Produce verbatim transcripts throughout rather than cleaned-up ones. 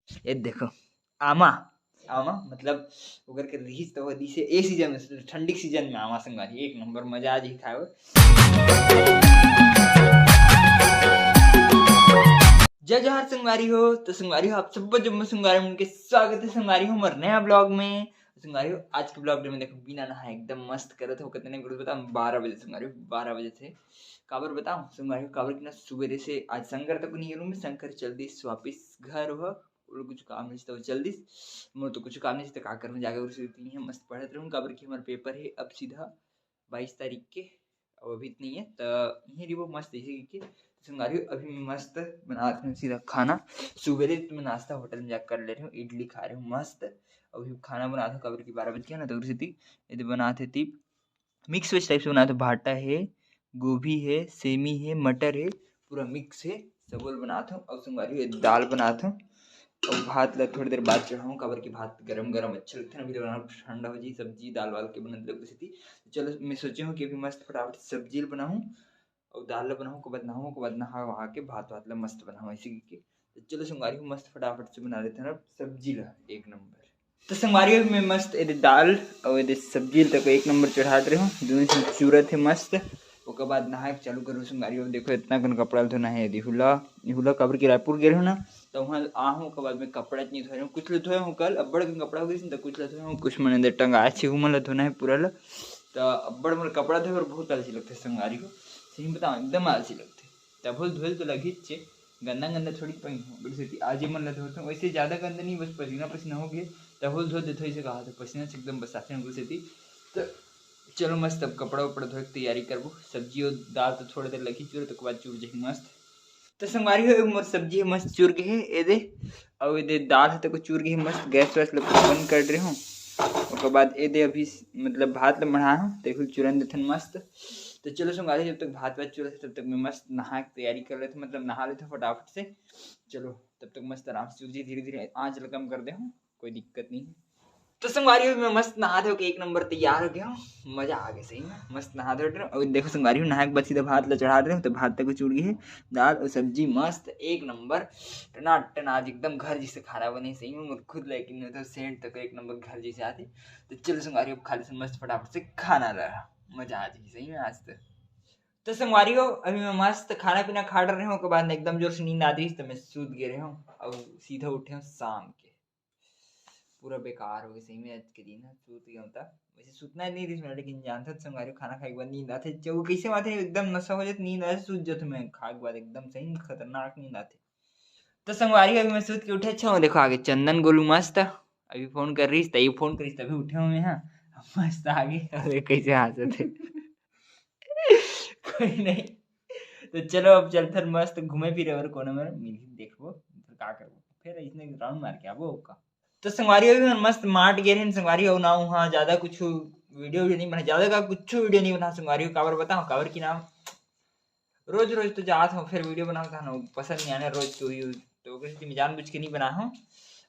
ये देखो, आमा, आमा मतलब ओकर के रिहिस तो दिसे ए सीजन में, ठंडी सीजन में आमा संगवारी, एक नंबर मजा आ जाही खाए बर। जय जोहार संगवारी हो। तो संगवारी हो, आप सब जम्मो संगवारी मन के स्वागत है संगवारी हो हमर नया ब्लॉग में। संगवारी हो, आज के ब्लॉग में देखो बिना नहाए एकदम मस्त करत हो। कितने बजे बताओ? बारह बजे संगवारी हो, बारह बजे से। काबर बताओ संगवारी हो, काबर कि ना सुबेरे से आज शंकर तक नहीं गेलूँ मैं, शंकर चल दिस वापिस घर हो, वो लोग कुछ काम नहीं तो चल दिस, मोर तो कुछ काम नहीं तो का करूँ, जाके उसे इतनी है मस्त पढ़त रहूँ, काबर कि हमारे पेपर है अब सीधा बाईस तारीख के, अब अभी इतनी है तो यहीं रिबो मस्त ऐसे के। तो संगवारी हो, अभी मैं मस्त बनात हूँ सीधा खाना। सुबेरे तो मैं नाश्ता होटल में जाकर कर ले रही हूँ, इडली खा रही हूँ मस्त। अभी खाना बनात हूँ, काबर कि बारह बज गया ना, तो उसी थी ये बनात है ती मिक्स वेज टाइप से बनात हूँ। भाटा है, गोभी है, सेमी है, मटर है, पूरा मिक्स है, सबो ल बनात हूँ। और संगवारी हो, दाल बनात हूँ और भात ला थोड़ी देर बाद चढ़ाऊँ, काबर कि भात गरम गरम अच्छा लगथे ना, अभी तो ठंडा हो जाही, सब्जी दाल वाल के बनत लग सेती। चलो, मैं सोचे हूँ कि अभी मस्त फटाफट सब्जी ल बनाऊँ और दाल ला बनाऊँ, ओकर बाद नहाऊँ, ओकर बाद नहा वहा के भात वात ला मस्त बनाऊँ ऐसे करके। तो चलो संगवारी हो, मस्त फटाफट से बना लेते हैं अब सब्जी ला एक नंबर। तो संगवारी हो, मैं मस्त एदे दाल और एदे सब्जी तक एक नंबर चढ़ात रहे हूँ, दोनों चीज चूरत है मस्त। ओकर बाद नहाए के चालू करूँ संगवारी हो। देखो इतना कन कपड़ा धोना है, एदे हुला, हुला काबर कि रायपुर गेल हूँ ना, तो वहाँ आहूँ, ओकर बाद में कपड़ा नहीं धोए हूँ, कुछ ले धोए हूँ कल, अब्बड़ कन कपड़ा हो गइस, तो कुछ ले धोए हूँ, कुछ मन एदे टंगाए छे, उमन ला धोना है पूरा ला। तो अब्बड़ मोर कपड़ा धोए बर बहुत आलसी लगथे संगवारी हो, सही बताऊँ एकदम आलसी लगथे। तभो धोए ल तो लगही चे, गंदा गंदा थोड़ी पहिनहूँ, ओकर सेती आज ये मन ला धोत हूँ। वैसे ज्यादा गंदा नहीं, बस पसीना पसीना हो गए, तभो धो देथो, ऐसे कहा था, पसीना से एकदम बसाथे ओकर सेती। तो चलो मस्त अब कपड़ा उपड़ा धोए के तैयारी करबो। सब्जी और दाल तो थोड़ी देर लगही चूरे, तो ओकर बाद चूर जाही मस्त। तो संगवारी हो, मोर सब्जी ह मस्त चूर गे हे, एदे, अउ एदे दाल ह तको चूर गे हे मस्त। गैस वैस ल बंद कर रहे हूँ। ओकर बाद एदे अभी मतलब भात ल मढ़ा हूँ, तेखुल चूरन देथन मस्त। तो चलो संगवारी, जब तक भात वात चूरत हे, तब तक मैं मस्त नहा के तैयारी कर लेथों, मतलब नहा लेथों फटाफट से। चलो तब तक मस्त आराम से चूर जी, धीरे धीरे आँच ल कम कर दे हूँ, कोई दिक्कत नहीं है। तो संगवारी हो, मैं मस्त नहा धो के एक नंबर तैयार हो गया हूँ, मजा आ गया सही में, मस्त नहा धो रहे हूँ। और देखो संगवारी हो, नहा के बाद सीधा भात ला चढ़ा रहे हूँ, तो भात तक चूर गे हे, दाल और सब्जी मस्त एक नंबर, टनाटन आज एकदम घर जैसे खाना बने सही में, मोर खुद लेकिन तो सेंट तक एक नंबर घर जैसे आथे। तो चलो संगवारी हो, अब खा लेथन मस्त फटाफट से खाना ला, मजा आ जाही सही में आज तो। तो संगवारी हो, अभी मैं मस्त खाना पीना खा डरे हूँ, ओकर बाद एकदम जोर से नींद आ रही, तो मैं सूत गे रहे हूँ, अब सीधा उठे हूँ शाम के। पूरा बेकार हो गया सही में आज के दिन ह, सूत गया हूँ। वैसे सूतना नहीं रही मैं, लेकिन जानता था संगवारी हो, खाना खाए के बाद नींद आथे, वो कैसे आथे, एकदम नशा हो जाता, नींद आथे, सूत जाता मैं खाए के बाद, एकदम सही खतरनाक नींद आथे। तो संगवारी हो, अभी मैं सूत के उठे, अच्छा वो देखो आगे चंदन गोलू मस्त अभी फोन कर रही, तभी फोन करिस तभी उठे हूँ मैं, हाँ मस्त आगे। अरे कैसे हंसत हे। कोई नहीं, तो चलो अब चलथन मस्त घूमे फिरे बर कोनो मेर मिलही, देखबो फिर का करबो, फिर इसने राउंड मार के आबो का। तो संगवारी हो, अभी मन मस्त मार्ट गे रहेन संगवारी हो, ना वहाँ ज्यादा कुछ वीडियो वीडियो नहीं बना, ज्यादा का कुछ वीडियो नहीं बना संगवारी हो, काबर बताओ, काबर कि ना रोज रोज तो जात हूँ, फिर वीडियो बनाओ था ना, पसंद नहीं आने रोज तो यू, तो ओकर सेती मैं जानबूझ के नहीं बना हूँ।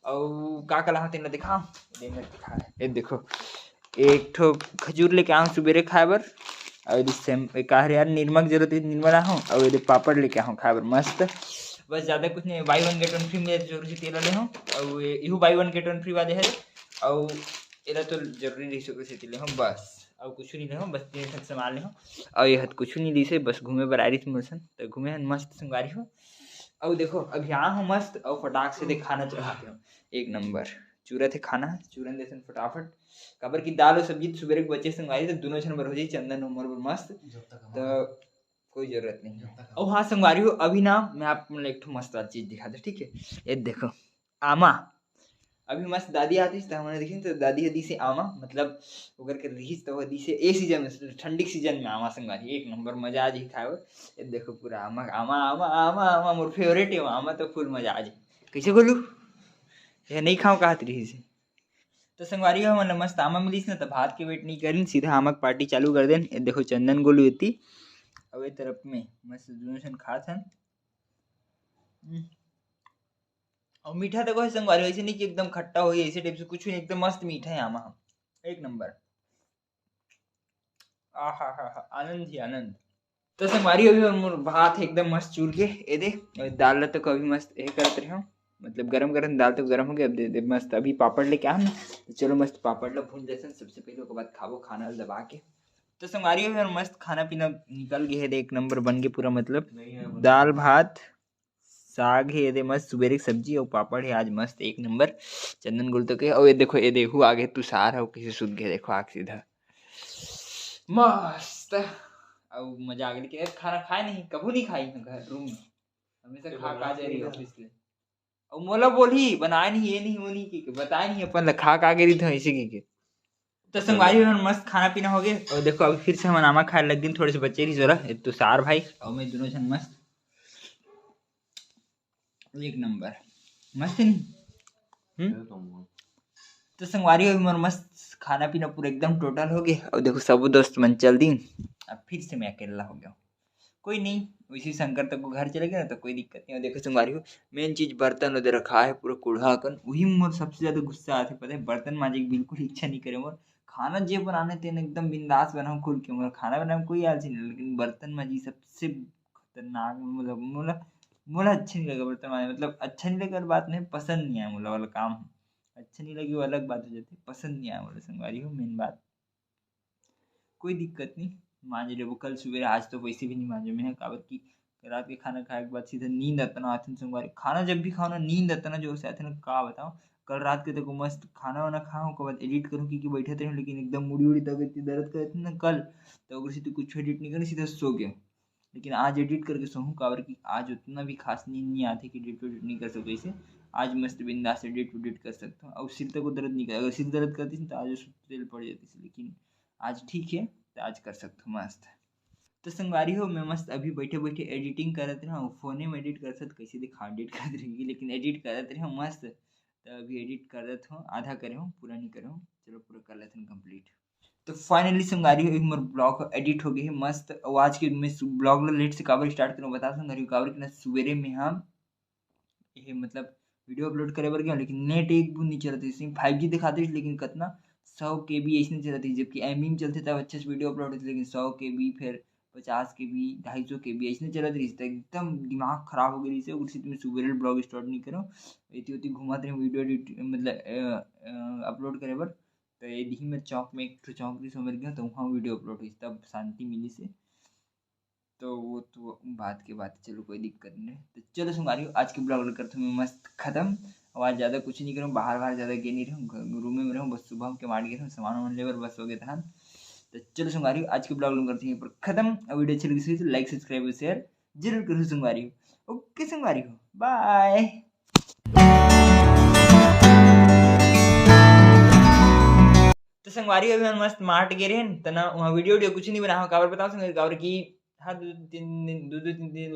अउ का का लाहूँ तेन ला दिखाओ, ये देखो, एक ठो खजूर लेके आऊँ सुबेरे खाए बर, अउ एदे सेम, ए, का हरे यार, निरमा के जरूरत हे, निरमा लाहूँ, अउ एदे पापड़ लेके आहूँ खाए बर मस्त। बस ज्यादा कुछ नहीं, buy one get one free मिले तो जरूर से तेला ले हूँ, अउ ए, इहू buy one get one free वाले हे, अउ एला तो जरूरी रही सके से ले हूँ बस, अउ कुछ नहीं ले हूँ, बस तीन ठन सामान ले हूँ, अउ ये हत कुछ नहीं लीसे, बस घूमे बर आ रही थी मोर संग, तो घूमे हन मस्त संगवारी हो। अउ देखो अभी आ हूँ मस्त, अउ फटाक से देख खाना चढ़ाते हूँ, एक नंबर चूरत हे खाना, चूरन देथन फटाफट, काबर कि दाल और सब्जी तो सुबेरे के बचे संगवारी, तो दोनों झन बर हो जाही, चंदन उमर बर मस्त, जब तक तो हमारा कोई जरूरत नहीं है। जब तक अउ हाँ संगवारी हो, अभी ना मैं आप मन ला एक ठो मस्त वाला चीज दिखा दे, ठीक है, ये देखो आमा। अभी मस्त दादी आतीस त हमन देखिन, तो दादी ह दीसे आमा, मतलब ओकर के रिहिस तो दीसे ए सीजन में, ठंडी सीजन में आमा संगवारी, एक नंबर मजा आ जाही खाए बर। ये देखो पूरा आमा, आमा, आमा, आमा, आमा मोर फेवरेट है, आमा तो फुल मजा आ जाही। कैसे बोलू, ये नहीं खाओ कहत रिहिस। तो संगवारी हो, हमन ला मस्त आमा मिलिस ना, तो भात के वेट नहीं करिन, सीधा आमा के पार्टी चालू कर देन। ये देखो चंदन गोलू एती, अउ ये तरफ में मस्त दोनों झन खात हन। हम्म। अउ मीठा देखो हे संगवारी, ऐसे नहीं कि एकदम खट्टा हो, ऐसे टाइप से कुछ नहीं, एकदम मस्त मीठा है आमा, एक नंबर। आहा हा हा, आनंद ही आनंद। तो संगवारी अभी मोर भात एकदम मस्त चूर के, ए दे, अउ दाल ला तो कभी मस्त ए करत रहे हूँ। मतलब गरम गरम दाल तो गरम हो गया। अब दे दे मस्त, अभी पापड़ लेके आन ना, तो चलो मस्त पापड़ ला भून लेथन सबसे पहले, ओकर बाद खाबो खाना ला दबा के। तो संगवारी हो, हमर मस्त खाना पीना निकल गए हे, एक नंबर बन के पूरा, मतलब दाल भात, साग हे, ये दे मस्त सुबेरे के सब्जी अउ पापड़ हे आज मस्त एक नंबर चंदन गुलतो के। अउ ये देखो, ये देखो आगे तुषार हे, कैसे सुत गए, देखो आग सीधा मस्त। अउ मजा आ गया, लेकिन खाना खाए नहीं, कभू नहीं खाई घर रूम में, हमेशा खा खा जा रही ऑफिस ले। अउ मोला बोलही, बनाए नहीं, ये नहीं, वो नहीं, की बताए नहीं, अपन ला खा खा के रही था ऐसे की के। तो संगवारी हो, मस्त खाना पीना हो गया। अउ देखो, अभी फिर से हम आमा खाए लग गए, थोड़े से बचे रही जोरा, ये तुषार भाई अउ मैं दोनों जन मस्त एक नंबर, मस्त नहीं? हम्म? तो संगवारी हो, हमर मस्त खाना पीना पूरा एकदम टोटल हो गया। अउ देखो, सब दोस्त मन चल दिन, अब फिर से मैं अकेला हो गया। कोई नहीं, वैसे शंकर तक को घर चले गए ना, तो कोई दिक्कत नहीं हो। देखो संगवारी हो, मेन चीज बर्तन ओदे रखा है पूरा कूड़ा अकन, वही मोर सबसे ज्यादा गुस्सा आथे, पता है, बर्तन माजे के बिल्कुल इच्छा नहीं करे मोर। खाना जे बनाने तेन एकदम बिंदास बनाऊँ खुल के, मोर खाना बनाए में कोई आलसी नहीं, लेकिन बर्तन माजी सबसे खतरनाक, मतलब मोला, मोला अच्छा नहीं लगे बर्तन माजे, मतलब अच्छा नहीं लगे वाला बात नहीं, पसंद नहीं आए मोला वाला काम। अच्छा नहीं लगे वो अलग बात हो जाती, पसंद नहीं आए मोला संगवारी हो, मेन बात। कोई दिक्कत नहीं, मांज लेबो कल सुबह। आज तो वैसे भी नहीं मांजे मैं, काबर कि रात के खाना खाए के बाद सीधा नींद अतना आथे संगवारी। खाना जब भी खाओ ना, नींद अतना जोर से आथे ना, का बताओ। कल रात के देखो मस्त खाना वाना खाऊँ, ओकर बाद एडिट करूँ, क्योंकि बैठे रहे, लेकिन एकदम मुड़ी उड़ी तक इतनी दर्द करत ना कल, तो अगर सीधे कुछ एडिट नहीं करे, सीधा सो गए। लेकिन आज एडिट करके सोहूँ, काबर कि आज उतना भी खास नींद नहीं आथे कि एडिट वेडिट नहीं कर सकते। इसे आज मस्त बिंदास एडिट वेडिट कर सकता हूँ। और सिर तक दर्द नहीं करे, अगर सिर दर्द करती तो आज सुस्ती पड़ जाती, लेकिन आज ठीक है, तो आज कर सकता हूँ मस्त। तो संगवारी हो, मैं मस्त अभी बैठे बैठे एडिटिंग करत रहा हूँ, फोने में एडिट कर सकत, कैसे दिखा एडिट करत रहेंगे, लेकिन एडिट करत रहा हूँ मस्त। तो अभी एडिट करत हूँ, आधा करे हूँ, पूरा नहीं करे हूँ। चलो पूरा कर लेते हैं कंप्लीट। तो फाइनली संगवारी हो, हमर ब्लॉग एडिट हो गए है मस्त। और आज के मैं ब्लॉग ला लेट से काबर स्टार्ट करूँ बता संगवारी हो, काबर कि ना सुबेरे में हम ये मतलब वीडियो अपलोड करे बर गया, लेकिन नेट एक बूंद नहीं चलत रहिस। फाइव जी दिखाते रहिस, लेकिन कतना सौ के बी ऐसने चलत रहिस, जबकि एम बी में चलते तब अच्छे से वीडियो अपलोड होते, लेकिन सौ के बी, फिर पचास के बी, ढाई सौ के बी ऐसने चलत रहिस, तो एकदम दिमाग खराब हो गई रहिस। ओकर सेती मैं सुबेरे ब्लॉग स्टार्ट नहीं करूँ, एती ओती घूमत रहे वीडियो एडिट, मतलब अपलोड करे बर। तो यदि मैं चौक में, एक ठो चौक रहिस, मिल गया, तो वहाँ वीडियो अपलोड हुई, तब शांति मिली से। तो वो तो बात के बात, चलो कोई दिक्कत नहीं। तो चलो संगवारी हो, आज के ब्लॉग करता हूँ मैं मस्त खत्म। और आज ज़्यादा कुछ नहीं करूँ, बाहर बाहर ज़्यादा गए नहीं रहूँ, रूम में रहूँ, बस सुबह के मार गए रहूँ, सामान वामान लेबर बस हो गए था। तो चलो संगवारी हो, आज के ब्लॉग करते हैं पर खत्म। और वीडियो अच्छी लगी तो लाइक, सब्सक्राइब और शेयर जरूर करो संगवारी हो। ओके संगवारी हो, बाय। तो संगवारी अभी हम मस्त मार्ट गे रहे त ना, वहाँ वीडियो वीडियो कुछ नहीं बना हो, काबर बताओ संगवारी, काबर कि हाँ, दो दो तीन दिन, दो दो तीन दिन,